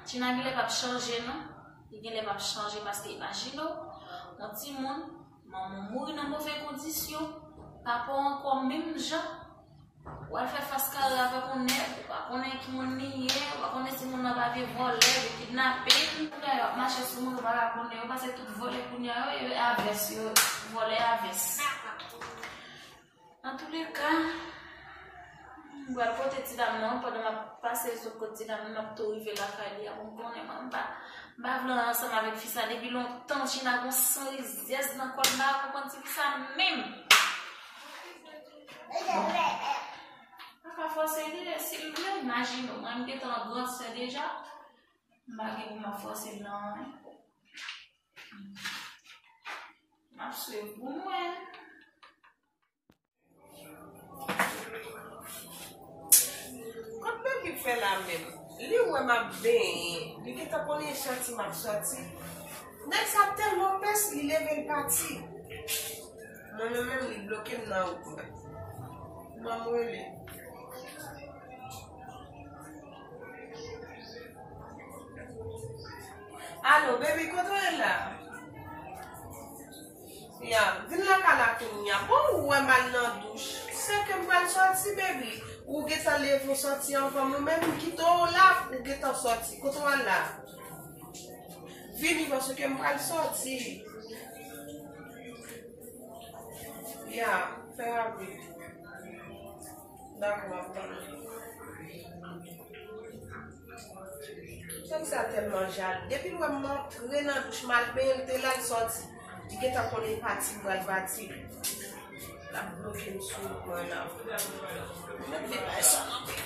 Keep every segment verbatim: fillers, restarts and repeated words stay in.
China genlè p ap chanje non. Li genlè p ap chanje paske imajine w, yon timoun, manman w mouri nan move kondisyon, papa w ankò menm jan. W al fè fas kare avèk yon nèg, ou pa konnen ki moun li ye, ou pa konnen si moun nan pa vye vòlè, vye kidnape. Moun nan yo ap mache sou moun, ou pa ka konnen yo, paske tout vòlè kounye a yo, e avès yo, vòlè avès. Antouleka, m pral pote ti dam nan, pandan m ap pase sou kot ti dam nan, m ap tou rive lakay li a, pou m konnen mwen, m pa, m pa vle ansanm avèk fi sa depi lontan, China gon san rizyèz nan kò l, m pa konprann ti fi sa menm. Pa ka fòse li, si l vle, imajine w, mwen m gentan gran sè deja, m pa gen pou m ap fòse l nan anyen. M ap swiv pou mwen. Kot Baby fè la menm? Li wè m ap benyen, li gentan konnen e sòti m ap sòti. Nèg sa tèlman pès, li leve l pati. Mwen menm, menm li bloke m nan wout mwen. Ban m rele. Alo, Baby, kote w ye la? Ya, vin lakay la kounye a. Bon, ou wè m al nan douch. Senk è m pral sòti, Baby. Ou gentan leve w sòti anvan m, ou menm m kite w la, ou gentan sòti. Kote w al la? Vini, paske m pral sòti. Ya, fè rapid. Dakò, m ap tann ou. Nèg sa tèlman jalou. Depi l wè m antre nan douch m al benyen, l te la, l sòti. Li gentan konnen pati, m pral pati. L ap bloke m sou wout mwen la. Mwen vle bay sa nan men.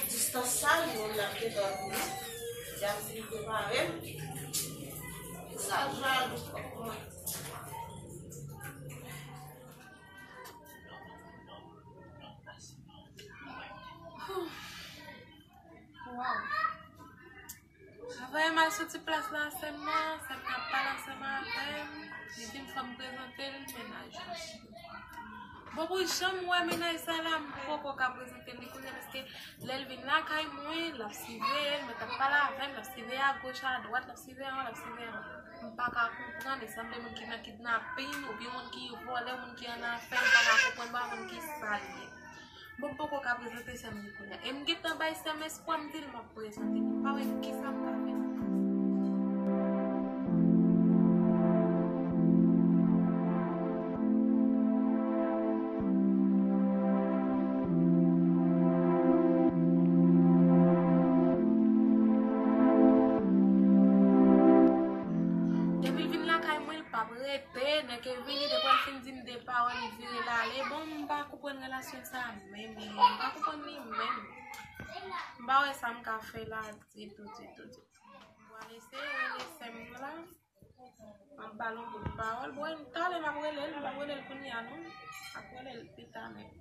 Distans sa, li menm l ap gentan vini. Li ap vin prepare m. Sa jalou kòk mwen. Waw. Travay m al soti plas la, sè m nan, sè m nan ap pale ansanm avè m. Li di m fò m prezante l mennaj mwen. Bon, pou jan m wè mennaj sa la, m poko ka prezante l li kounye a, paske lè l vin lakay mwen, l ap siveye m, mwen t ap pale avè m, l ap siveye agoch, adwat, l ap siveye anwo, l ap siveye anba. M pa ka konprann, li sanble moun ki nan kidnapin, oubyen moun ki vòlè, moun ki annafè, m pa ka konprann, m pa konn kisa l ye. Bon, m poko ka prezante sè m li kounye a. E m gentan bay sè m espwa, m di l m ap prezante l. M pa wè kisa m ka fè. Depi l vin lakay mwen, l p ap rete. Nèg ke vini, depi l fin di m de pawòl, li vire l ale. Bon, m pa konprann relasyon sa a menm, menm. M pa konprann li menm. M pa wè sa m ka fè la ditou, ditou, ditou. M pral eseye rele sè m la. M ap ba l yon kout pawòl. Bon, talè m ap rele l, m p ap rele l kounye a non. M ap rele l pita menm.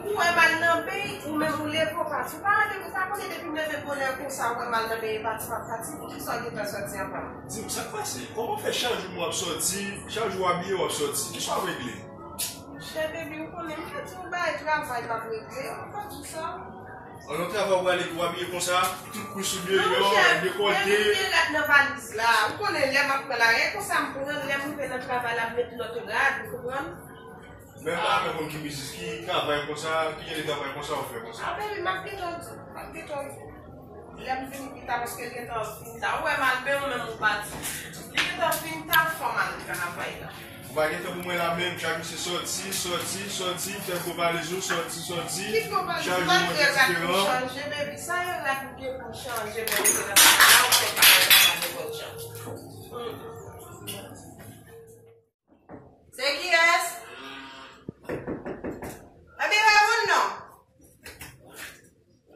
Ou wè m al nan beny, ou menm ou leve w pati. Ou pa rete, ou pa konnen depi m leve bonè konsa, ou wè m al nan beny, pati, pa pati, poukisa w gentan sòti anba m? Di m sa k pase? Kòman w fè chak jou w ap sòti, chak jou w abiye w ap sòti? Kisa w ap regle? Monchè, baby, ou konnen m te di w bagay travay m ap regle, ou pa di sa. An, nan travay ou prale, ou abiye konsa, tout kout soulye yo, dekolte. Non, monchè, men m gen rad nan valiz la. Ou konnen lè m ap pran la, e konsa m pran, lè m rive nan travay la, m met lòt rad, ou konprann? Men m pa renmen moun ki biznis, ki travay konsa, ki gen de travay konsa, ou fè konsa. A, baby, m ap gentan di w, m ap gentan di w. Lè m vini pita, paske l gentan fin ta. Ou wè m al benyen, ou menm ou pati. Li gentan fin ta, fò m al travay la. Ou pa gen tan pou mwen la menm, chak misye sòti, sòti, sòti, fè gwo valiz ou, sòti, sòti. Ki gwo valiz? Chak jou yon moun diferan. Malgre rad pou chanje, baby, sa e rad ou gen pou chanje, men ou gen nan sa, ou fè bagay sa nenpòt jan. Se kiyès? Baby, reponn non.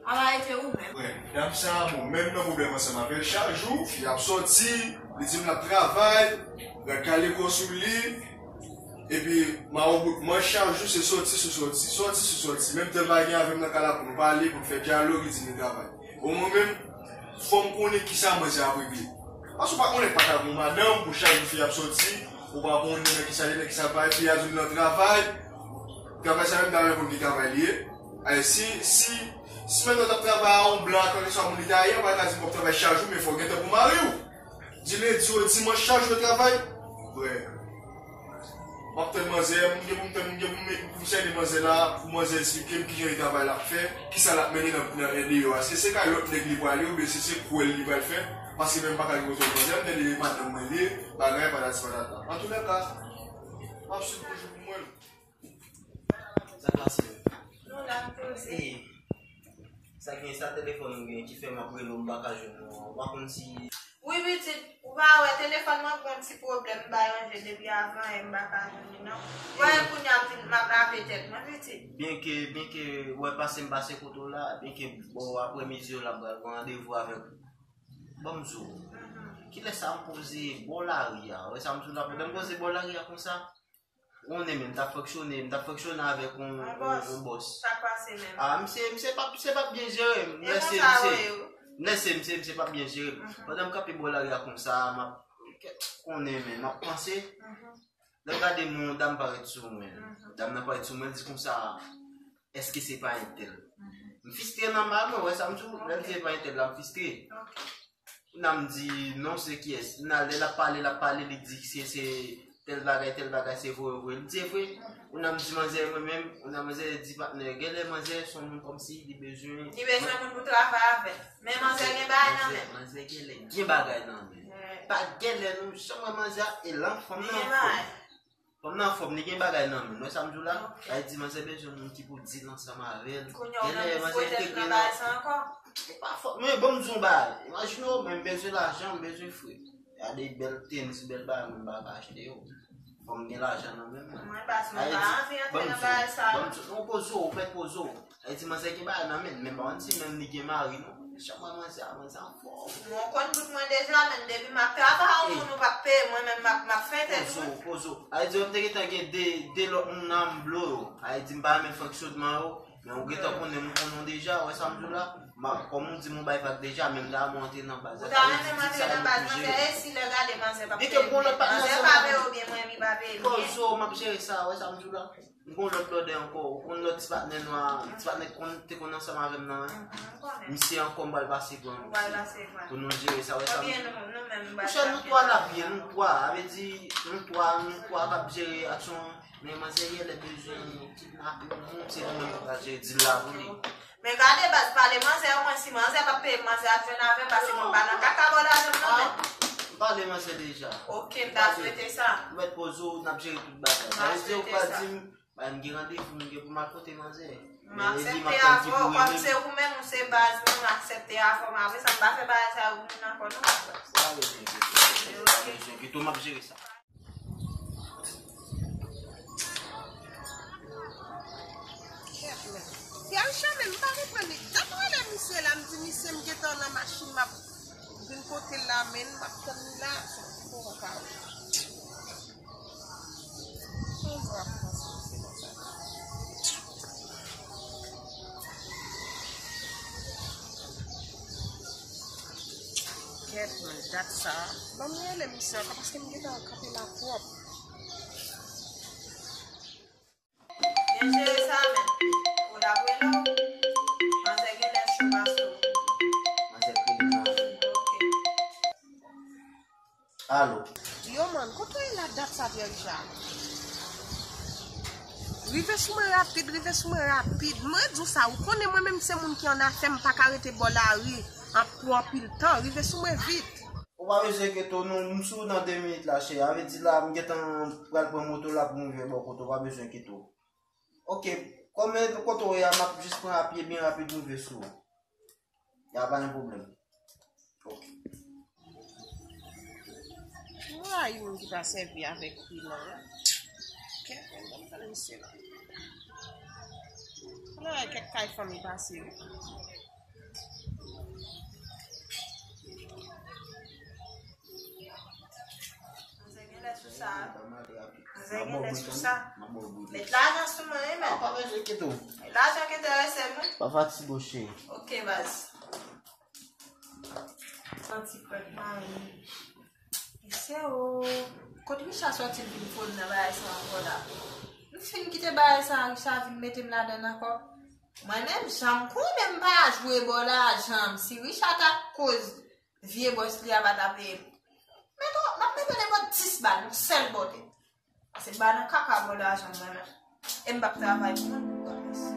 Ala rete ou menm. Wè, dam sa, bon, menm nan pwoblèm ansanm avè l. Chak jou, y ap sòti, li di m l ap travay, rad kale kò sou li. Epi, Mawobout, mwen chak jou se soti sou soti, soti sou soti. Menm tan pa gen avè m nan kay la pou nou pale, pou nou fè dyalòg, li di li travay. Bon, mwen menm, fò m konnen kisa manzè ap regle. Paske ou pa konnen, pa ka gon madanm, pou chak jou fi ap soti, ou pa konnen nan kisa li, nan kisa l bay, fi a di l nan travay. Travay sa menm, ta renmen konn ki travay li ye. Ay, si, si, si menm lè w t ap travay a yon blan, kèlkeswa moun li ta ye, ou pa ka di m w ap travay chak jou, men fò w gen tan pou mari w. Di lendi o dimanch, chak jou w travay. Vrè. M ap tann manzè, m gen pou m tann, m gen pou m, pou m sène manzè la, pou manzè eksplike m kijan li travay l ap fè, kisa l ap mennen nan, nan, andeyò a. Se, se kay lòt nèg li prale, oubyen se, se kwèl li pral fè, paske menm pa ka gen kontwòl manzè, m tande li madanm mwen li ye, bagay, patati patata. Antoulèka, m ap swiv toujou pou mwen. Sa k pase? Nou la, nou poze. Sa gen, sa telefòn ou gen ki fè m ap rele w, m pa ka jwenn ou an. Ou pa konn si Wi, pitit, ou pa wè telefòn mwen gen yon ti pwoblèm, m pa ranje depi avan yè, m pa ka jwenn li, non. Ou pa wè kounye a m fin, m ap lave tèt mwen, pitit. Byenke, byenke, wè pase m pase kote w la, byenke bò aprèmidi w la, m pral pran randevou avèk ou. Ban m di w, kilè sa m poze bò lari a, wè sa m di w la, pandan m poze bò lari a konsa, ou konnen, men m t ap fonksyone, m t ap fonksyone avèk yon, yon, yon bòs. Sa k pase menm? Ah, misye, misye p ap, misye p ap byen jere m. M lèse misye. M lèse misye, misye p ap byen jere m. Pandan m kanpe bò lari a konsa, m ap, ou konnen, men m ap panse. Lè m gade, yon dam parèt sou mwen. Dam nan parèt sou mwen, l di konsa, èske se pa entèl? M fistre nan mal mwen, wè sa m di w, lè l di se pa entèl la, m fistre. Kounye a m di, non, se kiyès? Kounye a lè l ap pale, l ap pale, li di se, se tèl bagay, tèl bagay, se vre, vre. M di, e vre? Kounye a m di manzè, mwen menm, kounye a manzè di patnè, genlè manzè se yon moun kòmsi li bezwen. Li bezwen moun pou travay avè l. Men manzè gen bagay nan men l. Manzè genlè gen bagay nan men l. Pa genlè, nou janm wè manzè a, e lan fanm nan fò. Fanm nan anfòm, li gen bagay nan men l. Wè sa m di w la? Sa vle di manzè bezwen moun ki pou deal ansanm avè l. Kounye a w nan pou fwote l nan bagay sa ankò? E pa fòt. Men bon, m di w yon bagay. Imajine w, mwen m bezwen lajan, m bezwen frè. Gade bèl tenis, bèl bagay, mwen m pa ka achte yo. Fò m gen lajan nan men mwen. Mwen, baz, mwen pa anvi antre nan bagay sa yo. Ban m di w, ban m di w, non, poze w, ou mèt poze w. Sa vle di manzè gen bagay nan men l, men m pa konn si menm li gen mari non. Chak mwa manzè a, manzè anfòm. Mwen konn bout mwen deja, men depi m ap travay, yon moun ou p ap peye, mwen menm m ap, m ap fè tèt ou. Pozo, pozo. Sa vle di, m te gentan gen de, de lòt moun nan m blo yo. Sa vle di, m pa renmen fonksyonman yo, men ou gentan konnen m konnen w deja, wè sa m di w la. M ap, kòm ou di m ou bay vag deja, men m ta renmen w antre nan baz la. Ou ta renmen m antre nan baz, manzè, e si lè gade manzè p ap peye m? Manzè pa peye w byen, mwen, li pa peye m byen. Pozo, m ap jere sa, wè sa m di w la. M gon lòt blòdè ankò, ou konn lòt ti patnè nou a, ti patnè k konn, te konn ansanm avè m nan, wi. Misye ankò, m pral pase pran misye. Pou nou jere sa, wè sa m di. Monchè, nou twa n ap byen, nou twa. Sa vle di, nou twa, nou twa k ap jere aksyon an. Men manzè genlè bezwen kidnape yon moun, se nou menm ki pral jere dil la pou li. Men gade baz, pale manzè, omwen si manzè p ap peye m, manzè ap jwenn avè m, paske mwen pa nan kaka bò lajan m non, men. M pale manzè deja. Ok, m ta swete sa. Ou mèt poze w, n ap jere tout bagay. Sa vle di ou pa di m, ba, m gen randevou, m gen pou m al kote manzè. M aksepte avè w, kòm se ou menm, ou se baz mwen, m aksepte avè w, men apre sa, m pa fè bagay sa yo pou moun ankò non. Ou pa bezwen enkyete w, ou pa bezwen enkyete w, m ap jere sa. Kèt men. Pyè Richard menm, m pa konprann li. Dat m rele misye la, m di misye m gentan nan machin, m ap vin kote l la, men m ap tann li la. Bon, pa wè. Bon, m ap panse misye konsa. Kèt men, dat sa. Ban m rele misye ankò paske m gentan kanpe la twòp. Byen jere sa, men. Ou la pou rele w? Manzè genlè cho pase w. Manzè k rele m nan. Ok. Alo. Yo, man, kote w ye la dat sa, Pyè Richard? Rive sou mwen rapid, rive sou mwen rapid. Mwen di w sa, ou konnen mwen menm se moun ki annafè, m pa ka rete bò lari an, pou anpil tan. Rive sou mwen vit. Ou pa bezwen enkyete w non, m sou w nan de minit la, cheri. Sa vle di la, m gentan pral pran moto la pou m rive bò kote w, ou pa bezwen enkyete w. Ok, kòm e kote w ye a, m ap jis pran apye byen rapid, m rive sou ou. Y a pa gen pwoblèm. Ok. Mwen rayi moun ki pa sèvi avèk wi la. Kèt, men, ban m tande misye la. Ala kèk kay fanmi pase wi. Manzè genlè sou sa. Sa gen lè sou sa. Met lajan sou mwen, wi, men. Ah, pa bezwen enkyete w. Lajan ki enterese m, wi. Pa fatige w, cheri. Ok, baz. Santi prèt mari. Mesye o, kot Richard sòti l vin fò m nan bagay sa ankò la? M fin kite bagay sa, Richard vin mete m ladan l ankò. Mwen menm, jan m konnen m pa jwe bò lajan m, si Richard ta koz vye bòs li a pa ta peye m. Men twò, m ap mete nenpòt dis bal, yon sèl bòtèt. Pase ba nan kaka bò lajan mwen menm. E m p ap travay pou mwen pou granmesi.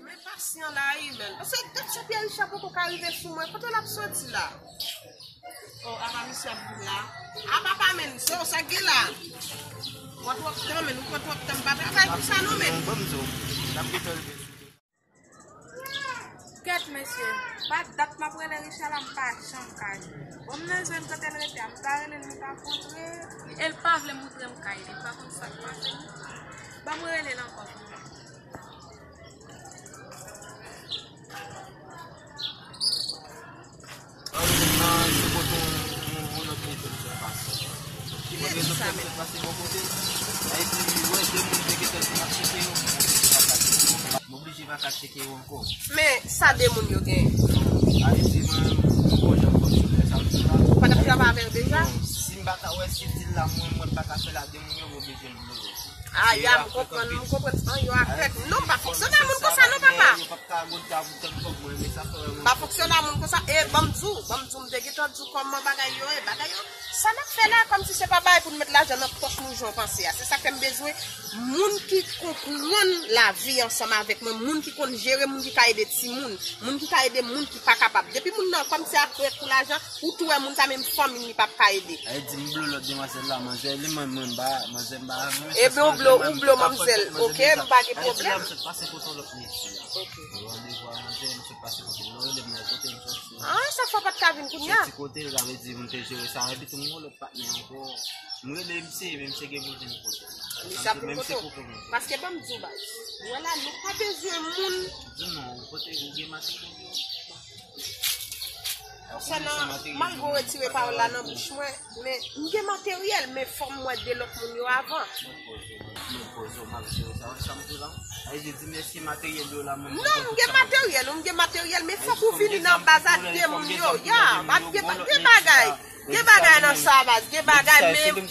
Men pasyan la, wi, men. Paske gad sa Pierre Richard poko ka rive sou mwen. Kote l ap soti la? Oh, apa misye ap vin la? Apa pa menm, so, sa k gen la? Ou pran twòp tan, men, ou pran twòp tan, m pa travay pou sa non, men. Bon, bon, m di w, n ap gentan rive sou. Kèt, mesye, pa dat m ap rele Richard la, m pa janm ka jwenn. Bon, m nan zòn kote l rete a, m ta rele l, m ta kontre. E l pa vle montre m kay li, m pa konn sa k pase. Ban m rele l ankò pou mwen. An, se kote yon, yon, yon lòt rezo m sot pase. Ki rezo sa m sot pase bò kote? Sa vle di, wè, de moun te gentan di m ap tcheke yo. M oblije pa ka tcheke yo ankò. Men, sa de moun yo gen? Sa vle di, mwen, m pa janm fòksyone sa m di la. Ou pa t ap travay avè yo deja? Non, si m pa ka, wè, si dil la, mwen, mwen pa ka fè l a de moun yo, m oblije m bloke. Ah, ya, m konprann, m konprann. An, yo avèk. Non, m pa fonksyone a moun konsa, non, papa. M pa fonksyone a moun konsa. E, ban m di w, ban m di w, m te gentan di w kòman bagay yo ye. Bagay yo, sa n ap fè la, kòmsi se pa bagay pou n met lajan nan pòch nou jan w panse a. Se sa k fè m bezwen moun ki konprann lavi ansanm avèk mwen, moun ki konn jere, moun ki ka ede timoun, moun ki ka ede moun ki pa kapab. Depi moun nan kòmsi ap prè pou lajan, ou tou wè moun sa menm fanmi li p ap ka ede. Sa vle di m blo lòt demwazèl la, manzè li, mwen, mwen, m pa, manzè m pa avè l. Ebyen, ou blo, ou blo manmzèl, ok, m pa gen pwoblèm. Manzè m sot pase kote yon lòt mesye. Ok. Mwen randevou a manzè, m sot pase kote l, rele m nan kote m soti. Ah, sa fè w pa t ka vin kounye a? Soti kote l, sa vle di m te jere sa, epi tou m gen yon lòt patnè ankò. M rele misye, men misye gen pou l vin kote m. Misye ap vin kote w. Paske ban m di w, baz. Ou wè la, nou pa bezwen moun. Di non, kote ou gen materyèl yo? Sèlman, malgre w retire pawòl la nan bouch mwen, men m gen materyèl, men fò m wè de lòt moun yo avan. Non, m gen materyèl, m gen materyèl, men fòk ou vini nan baz a de moun yo. Ya, gen, gen bagay. Gen bagay nan sa, baz, gen bagay, men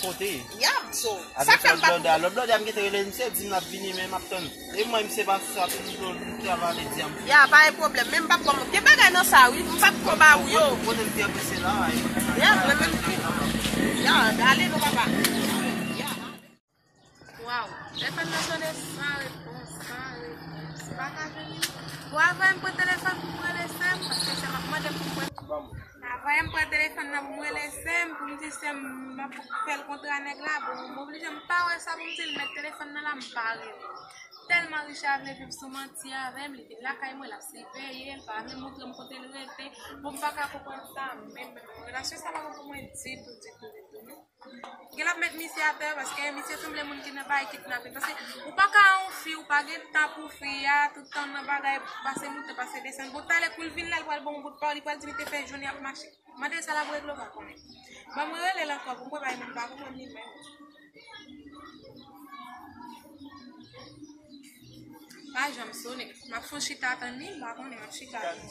ya, so, sa fè m pa konprann. Lòt blòdè a m gentan rele misye, di m l ap vini, men m ap tann. E mwen, misye pa sou sa, pou m travay, li di a m. Ya, pa gen pwoblèm, men m p ap kòman. Gen bagay nan sa, wi, m p ap kòba ou yo. Konnen m te prese la, wi. Ya, mwen menm tou. Ya, ale non, papa. Ya. Waw, telefòn nan sonnen san repons, san repons. Pa ka jwenn li. Bon, avan m pran telefòn pou m rele sè m, paske sè m ap mande m pou m pran. Avan m pran telefòn nan pou m rele sè m, pou m di sè m, m ap fè l kontra nèg la, bon, m oblije m pa wè sa pou m di l, met telefòn nan la, m pa rele. Tèlman Richard vle viv sou manti avè m, li vin lakay mwen, l ap siveye, l pa vle montre m kote l rete. Bon, m pa ka konprann sa, men relasyon sa pa bon pou mwen ditou, ditou, ditou, non. Gen l ap met misye atè, paske misye sanble moun ki nan bay kidnapin. Paske ou pa ka yon fi, ou pa gen tan pou fi a, tout tan nan bagay, pase moute, pase desann. Bon, talè kou l vin la, l pral ba w yon bout pawòl, li pral di li te fè jounen ap mache. Mande l sa l ap regle, ou pa konnen. Ban m rele l ankò pou m wè bagay moun pa konprann li menm. Pa janm sonnen. M ap fè yon chita tann li, m pa konnen, m ap chita tann li.